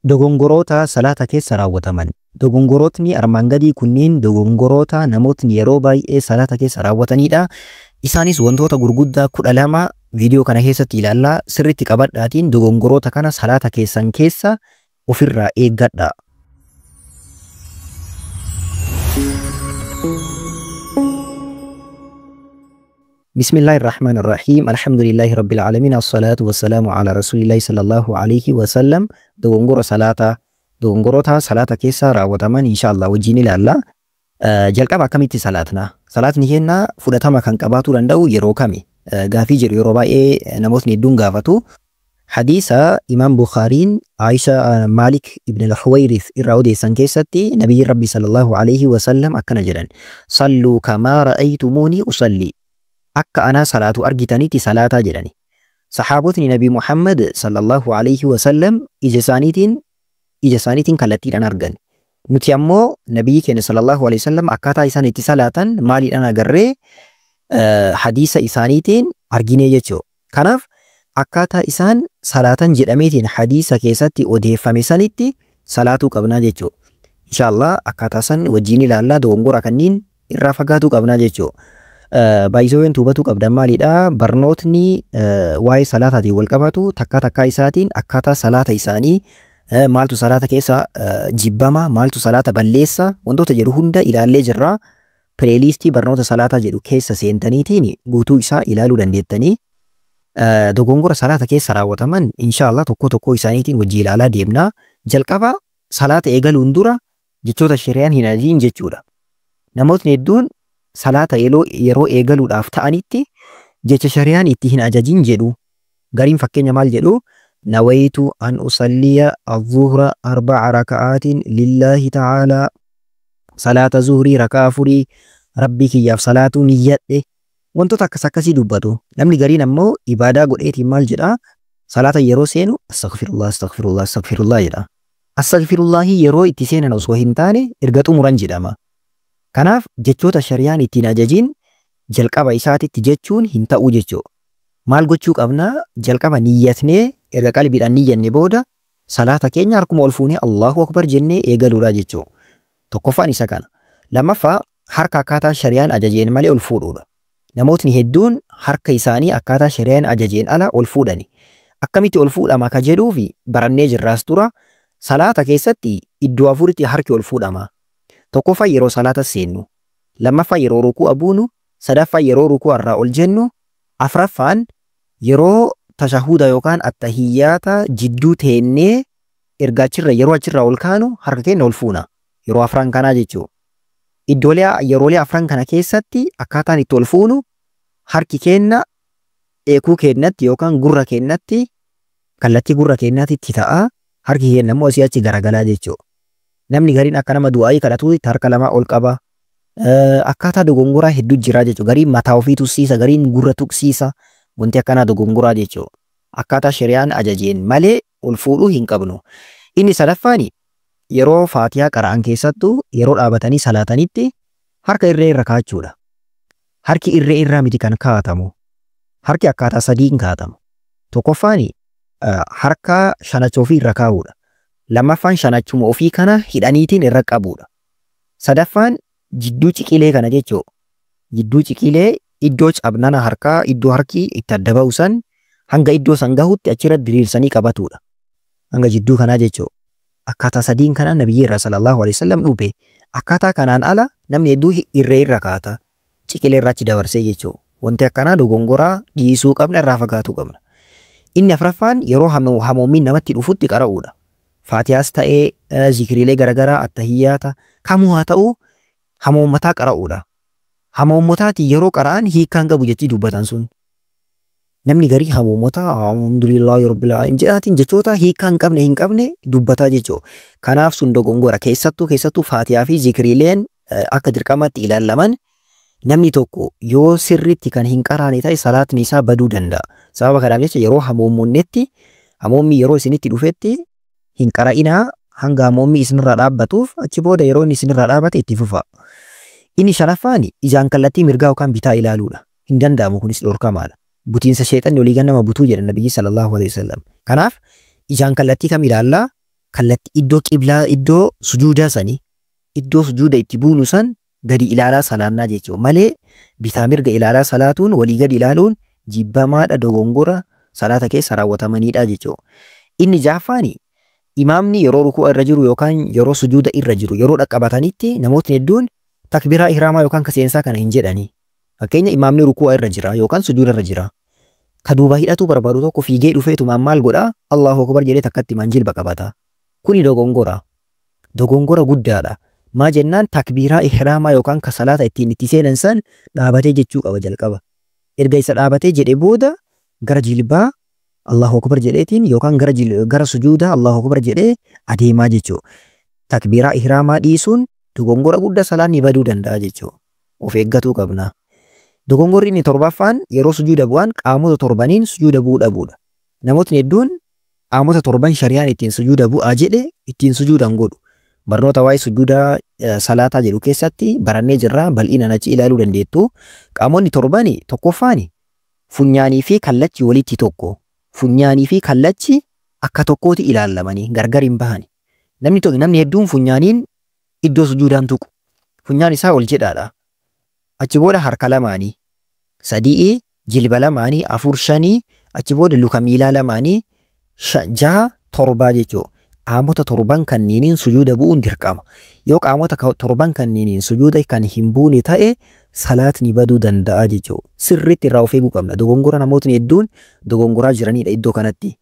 Dogongoroota salaata keessa raawwataman. Dogongorootni armaan gadii kunniin dogongoroota namootni yeroo baay'ee salaata keessa raawwatanidha. Isaanis wantoota gurguddaa 12 viidiyoo kana keessatti ilaallaa. Sirriitti qabadhaatiin dogongoroota kana salaata keessan keessa ofirraa eeggadha. Bismillahirrahmanirrahiim. Alhamdulillahi rabbil aalamiin. Assalatu wassalamu ala rasulillahi sallallahu alayhi wa sallam. Dogongora salaataa, dogongoroota salaata keessa raawwataman inshallah wajjin ilaalla. Jalqaba akkamitti salaatna? Salaatni keenya fudhatama kan qabaatuu danda'u yeroo kami? Gaafii jedhu yeroo baay'ee namootni hedduun gaafatu. Hadiisa Imaam Bukhaariin Aisha Maalik ibn al-Huwayrith irraa odeessan keessatti nabiyyi Rabbi sallallahu alayhi wa sallam akkana jedhan: Salluu kamaa ra'aytumuuni usalli. Akka anaa salaatu argitanitti salaataa jedhani. Sahaabotni Nabi Muhammad sallallahu alayhi wa sallam ija isaaniitiin kallattiidhaan argan. Nuti ammoo nabiyyi keenya sallallahu alayhi wa sallam akkaataa isaan itti salaatan maaliidhaan agarree hadiisa isaaniitiin arginee jechuudha. Kanaaf akkaataa isaan salaatan jedhameetiin hadiisa keessatti odeeffame sanitti salaatuu qabnaa jechuudha. Inshallah akkaataa san wajjin ilaallaa, dogongora kanniin irraa fagaatuu qabnaa jechuudha. Baay'isoo hubatuu qabdan maalidha? Barnootni waa'ee salaataatiin wal qabatu takkaa takkaa isaatiin akkaataa salaata isaanii, maaltu salaata keessa jibbama, maaltu salaata balleessa, wantoota jedhu hunda ilaallee jirra. Pileeliistii barnoota salaataa jedhu keessa seentaniitiin guutuu isaa ilaaluu dandeettanii. Dogongora salaata keessa raawwataman inshallah tokko tokko isaaniitiin wajji ilaalaa deemna. Jalqaba salaata eegaluun dura jechoota shari'aan hin ajajiin jechuudha. Namootni hedduun salaata yeroo eegaluudhaaf ta'anitti jecha shari'aan itti hin ajajin jedhu. Gariin fakkeenya maal jedhu? Nawaytu an usalliya adh-dhuhra 4 raka'aatin lillahi ta'ala. Salaata zuhrii rakaa 4 rabbii kiyyaaf salaatuu niyyadhe. Wantoota akkas akkasii dubbatu. Namni gariin ammoo ibaadaa godheetiin maal jedhaa? Salaata yeroo seenu astaghfirullah astaghfirullah astaghfirullah jedha. Astaghfirullahi yeroo itti seenan osoo hin taane erga xumuran jedhama. Kanaaf jechoota shari'aan ittiin ajajiin jalqaba isaatitti jechuun hin ta'u jechuudha. Maal gochuu qabnaa? Jalqaba niyyatnee erga qalbiidhaan niyyanne booda salaata keenya harkuma ol fuunee Allahu akbar jennee eegaluudha jechuudha. Tokkoffaan isa kana. Lammaffaa harka akkaataa shari'aan ajajeen malee ol fuudhuudha. Namootni hedduun harka isaanii akkaataa shari'aan ajajeen ala ol fuudhani. Akkamitti ol fuudhama ka jedhuufi barannee jirraas dura salaata keessatti iddoo afuritti harki ol fuudhama. Tokkoffaa yeroo salaata seennu, lammaffaa yeroo ruku'a buunu, sadaffaa yeroo ruku'a irraa ol jennu, afraffaan yeroo tashahuda yookaan attahiyyaata jidduu teennee erga achirra yeroo achirraa ol kaanu harka keenya ol fuuna. Yeroo afran kanaa jechuudha. Iddoolee yeroolee afran kana keessatti akkaataan itti ol fuunu harki keenya eekuu keenyatti yookaan gurra keenyatti kallattii gurra keenyaatti ta'a. Harki keenya immoo asii achi garagalaa jechuudha. Namni gariin akka nama du'aayii kadhatuutti harka lamaa ol qaba. Akkaataa dogongoraa hedduu jira jechuudha. Gariin mataa ofii tuqsiisa, gariin gurra tuqsiisa. Wanti akkanaa dogongoraa jechuudha. Akkaataa shari'aan ajajeen malee ol fuudhuu hin qabnu. Inni sadaffaan yeroo faatihaa qara'an keessattuu yeroo dhaabatanii salaatanitti harka irree irra kaa'achuudha. Harki irree irraa miti kan kaa'atamu. Harki akkaataa sadiin kaa'atamu. Tokkoffaan harka shanacha ofii irra kaa'uudha. Lammaffaan shanachuma ofii kana hidhaniitiin irra qabuudha. Sadaffaan jidduu ciqilee kana jechuudha. Jidduu ciqilee iddoo cabnana harkaa iddoo harki itti adda ba'u san hanga iddoo san gahutti achirra diriirsanii qabatuudha. Hanga jidduu kanaa jechuudha. Akkaataa sadiin kana nabiyyi irraa sallallahu alaihi wasallam dhufe. Akkaataa kanaan ala namni hedduu irree irra kaata. Ciqilee irraa achi dabarsee jechuudha. Wanti akkanaa dogongoraa dhiisuu qabna, irraa fagaatuu qabna. Inni afraffaan yeroo hamoommiin namatti dhufutti qara'uudha. Faatihaas ta'ee zikriilee garaagaraa attahiyyaata kamuu haa ta'u hamoommataa qara'uudha. Hamoommotaatiin yeroo qara'an hiikkaan qabu jechi dubbatan sun. Namni garii hamoommotaa alhamdulillahi rabbil aalamiin jedhaatiin jechoota hiikkaa hin qabne dubbataa jechuudha. Kanaaf sun dogongora. Keessattuu faatihaa fi zikriileen akka dirqamaatti ilaalaman namni tokko yoo sirriitti kan hin qaraane ta'e salaatni isaa baduu danda'a. Sababa kanaaf jecha yeroo hamoommonnetti hamoommi yeroo isinitti dhufetti hin qara'inaa hanga hamoommi isinirraa dhaabbatuuf achi booda yeroo inni isinirraa dhaabate itti fufa. Inni shanaffaan ijaan kallattii mirgaa yookaan bitaa ilaaluudha. Hin danda'amu, kunis dhorkamaadha. Butiinsa sheexanni olii gannama butuu jedha nabiyyi sallallahu alaihi wasallam. Kanaaf ijaan kallattii kam ilaallaa? Kallattii iddoo qiblaa, iddoo sujuudaa sanii, iddoo sujuuda itti buunu san gadi ilaalaa salaannaa jechuudha. Malee bitaa mirga ilaalaa salaatuun, walii gadi ilaaluun jibbamaadha, dogongora salaata keessa raawwatamanidha jechuudha. Inni ja'affaani imaamni yeroo rukuu irra jiru yookaan yeroo sujuuda irra jiru yeroo dhaqqabatanitti namootni hedduun takbiiraa ihraamaa yookaan kaseensaa kana hin jedhani. Fakkeenya imaamni rukuu irra jira yookaan sujuuda irra jira. Ka duuba hidhatu barbaadu tokko fiigee dhufeetumaan maal godhaa? Allahu akbar jedhee takkatti maan jilba qabata. Kuni dogongora. Dogongora guddaadha. Maa jennaan takbiiraa ihraamaa yookaan ka salaata ittiin itti seenan san dhaabatee jechuu qaba jalqaba. Erga isa dhaabatee jedhe booda gara jilbaa Allahu akbar jedheetiin yookaan gara sujuudaa Allahu akbar jedhee adeemaa jechuudha. Takbiiraa ihraamaa dhiisuun dogongora guddaa salaanni baduu danda'a jechuudha. Of eeggatuu qabna. Dogongorri inni torbaffaan yeroo sujuuda bu'an qaamota torbaniin sujuuda bu'uu dhabuudha. Namootni hedduun qaamota torban shari'aan ittiin sujuuda bu'aa jedhe ittiin sujuudan godhu. Barnoota waa'ee sujuuda salaataa jedhu keessatti barannee jirra, bal'inaan achi ilaaluu dandeettu. Qaamonni torbani tokkoffaani funyaanii fi kallachi walitti tokko. Funyaanii fi kallachi akka tokkooti ilaallamanii gargar hin bahani. Namni tokko, namni hedduun funyaaniin iddoo sujuudaan tuqu. Funyaan isaa ol jedhaadha. Achi booda harka lamaanii, sadii jilba lamaanii, afur shanii, achi booda luka miilaa lamaanii, jaha torbaa jechuudha. Qaamota torban kanneeniin sujuuda bu'uun dirqama. Yoo qaamota torban kanneeniin sujuuda kan hin buune ta'e salaatni baduu danda'a jechuudha. Sirriitti irraa of eeguu qabna. Dogongora namootni hedduun dogongoraa jiranidha iddoo kanatti.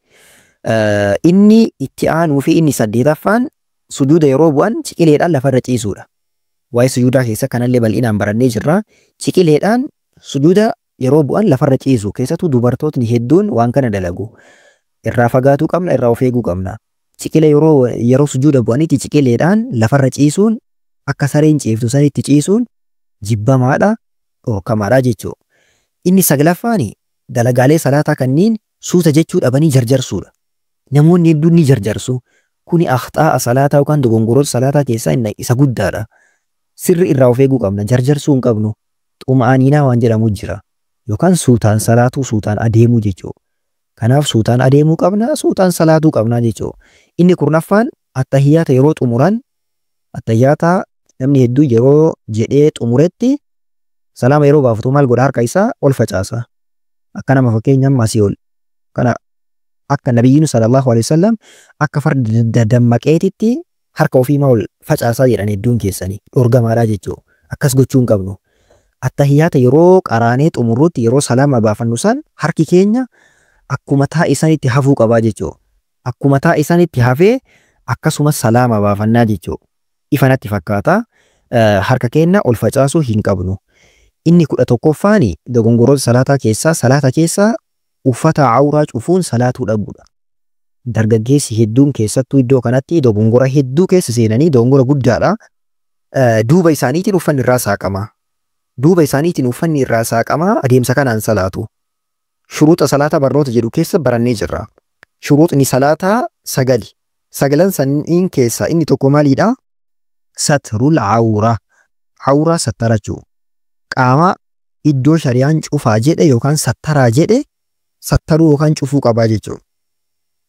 Inni itti aanuu fi inni saddeetaffaan sujuuda yeroo bu'an ciqileedhaan lafarra ciisuudha. Waa'ee sujuudaa keessa kanallee bal'inaan barannee jirra. Ciqileedhaan sujuuda yeroo bu'an lafarra ciisu. Keessattuu dubartootni hedduun waan kana dalagu. Irraa fagaatuu qabna, irraa of eeguu qabna. Ciqilee yeroo sujuuda bu'anitti ciqileedhaan lafarra ciisuun akka sareen ciiftu sanitti ciisuun jibbamaadha, dhorkamaadha jechuudha. Inni saglaffaani dalagaalee salaataa kanneen suuta jechuu dhabanii jarjarsuudha. Namoonni hedduun ni jarjarsu. Kuni akhxaa'a salaataa yookaan dogongoroota salaataa keessaa inni isa guddaadha. Sirri irraa of eeguu qabna. Jarjarsuu hin qabnu. Xuma'aniinaa waan jedhamu jira. Yookaan suutaan salaatuu, suutaan adeemuu jechuudha. Kanaaf suutaan adeemuu qabna, suutaan salaatuu qabna jechuudha. Inni kurnaffaan attahiyyaata yeroo xumuran, attahiyyaata namni hedduu yeroo jedhee xumuretti salaama yeroo baafatu maal godha, harka isaa ol facaasa. Akka nama fakkeenya amma asii ol. Kana akka nabiyyiin sallallahu alaihi wasallam akka farda dammaqeetitti harka ofii ol facaasaa jedhan hedduun keessanii dhorgamaadha jechuudha. Akkas gochuu hin qabnu. Attahiyyaata yeroo qaraanee xumurrutti yeroo salaama baafannu san harki keenya akkuma taa'e sanitti hafuu qabaa jechuudha. Akkuma taa'e sanitti hafee akkasumas salaama baafannaa jechuudha. Ifa natti fakkaata. Harka keenya ol facaasuu hin qabnu. Inni 11ffaani dogongoroota salaataa keessaa salaata keessaa uffata awuraa cufuun salaatuu dhabuudha. Dargaggeessi hedduun keessattuu iddoo kanatti dogongora hedduu keessa seenanii dogongora guddaadha. Duuba isaaniitiin uffanni irraa saaqama. Duuba isaaniitiin uffanni irraa saaqama, adeemsa kanaan salaatu. Shuruuxa salaataa barnoota jedhu keessa barannee jirra. Shuruuxni salaataa 9. Sagalan saniin keessaa inni tokko maalidha? Satrul awuraa. Awuraa sattarachuu. Qaama iddoo shari'aan cufaa jedhe yookaan sattaraa jedhe sattaruu yookaan cufuu qabaa jechuudha.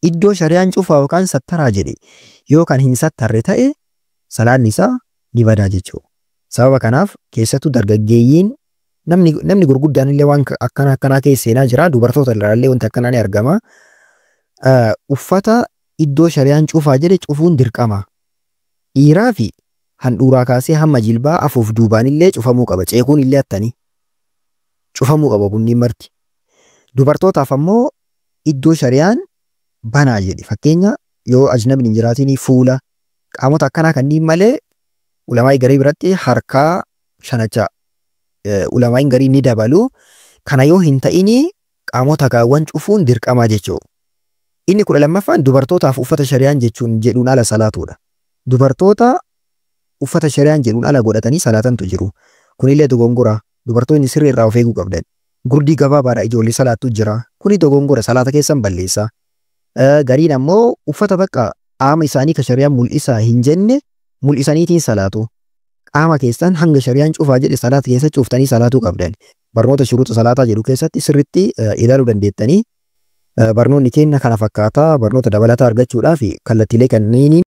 Iddoo shari'aan cufaa yookaan sattaraa jedhe yookaan hin sattarre ta'e salaanni isaa ni badaa jechuudha. Sababa kanaaf keessattuu dargaggeeyyiin namni gurguddaan illee waan akkana akkanaa keessa seenaa jira. Dubartoota irraallee wanti akkanaa ni argama. Uffata iddoo shari'aan cufaa jedhe cufuun dirqama. Dhiiraa fi handhuuraa kaasee hamma jilbaa afuuf duubaan illee cufamuu qaba. Ceekuun illee attanii cufamuu qaba kunniin marti. Dubartootaaf ammoo iddoo shari'aan banaa jedhe, fakkeenya yoo ajnabni hin jiraatin fuula, qaamota akkanaa kanneen malee ulamaa'i garii biratti harkaa shanacha ulamaa'iin garii ni dabalu. Kana yoo hin ta'ini qaamota gaawwan cufuun dirqamaa jechuudha. Inni 12ffaan dubartootaaf uffata shari'aan jechuun jedhuun ala salaatuudha. Dubartoota uffata shari'aan jedhuun ala godhatanii salaatantu jiru. Kunillee dogongora. Dubartoonni sirrii irraa of eeguu qabdan. Gurdii gabaabaadha ijoollee salaattu jira. Kuni dogongora, salaata keessan balleessa. Gariin ammoo uffata bakka qaama isaanii ka shari'aan mul'isaa hin jenne mul'isaniitiin salaatu. Qaama keessan hanga shari'aan cufaa jedhe salaata keessa cuftanii salaatuu qabdan. Barnoota shuruuxa salaataa jedhu keessatti sirriitti ilaaluu dandeettanii. Barnoonni keenya kana fakkaata. Barnoota dabalataa argachuudhaaf kallattiilee kanneeniin